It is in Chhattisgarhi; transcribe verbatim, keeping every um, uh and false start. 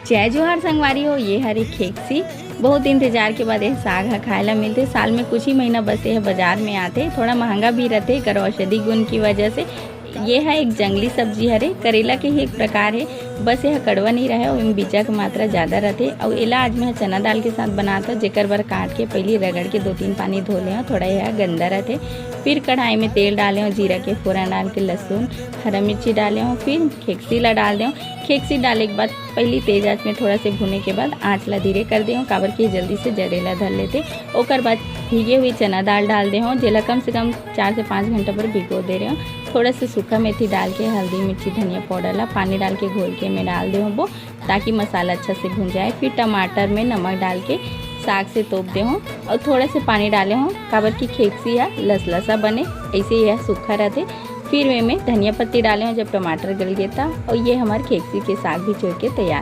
जय जोहार संगवारी हो, ये हरे खेकसी। बहुत इंतजार के बाद यह साग ह खाए ला मिलथे। साल में कुछ ही महीना बस यह बाजार में आथे। थोड़ा महंगा भी रथे, एकर औषधि गुण की वजह से। ये ह एक जंगली सब्जी हरे, करेला के ही एक प्रकार है, बस यह कड़वा नहीं रहे और एम बीजा के मात्रा ज्यादा रथे। और एला आज मैं चना दाल के साथ बनाता, जेकर बर काट के पहली रगड़ के दो तीन पानी धो ले हूँ, थोड़ा यह गंदा रथे। फिर कढ़ाई में तेल डाले हूँ, जीरा के फोरन डाल के लहसुन, हरा मिर्ची डाले हूँ, फिर खेकसी ला डाल दे हूँ। खेकसी डाले के बाद पहली तेज आंच में थोड़ा से भुने के बाद आंच ला धीरे कर दे हूँ, काबर कि जल्दी से जरे ला धर लेथे। ओकर बाद भीगे हुए चना दाल डाल दे हूँ, जेला कम से कम चार से पाँच घंटा पर भिगो दे रहे हूँ। थोड़ा सा सूखा मेथी डाल के हल्दी, मिर्ची, धनिया पाउडर ला पानी डाल के घोल के मैं डाल दे हूँ वो, ताकि मसाला अच्छा से भुन जाए। फिर टमाटर में नमक डाल के साग से तोप दे हूँ और थोड़ा से पानी डाले हूँ, काबर कि खेकसी ह लसलसा बने, ऐसे यह सूखा रहते। फिर मैं धनिया पत्ती डाले हूँ जब टमाटर गल गए था। और ये हमारे खेकसी के साग भी चुर के तैयार।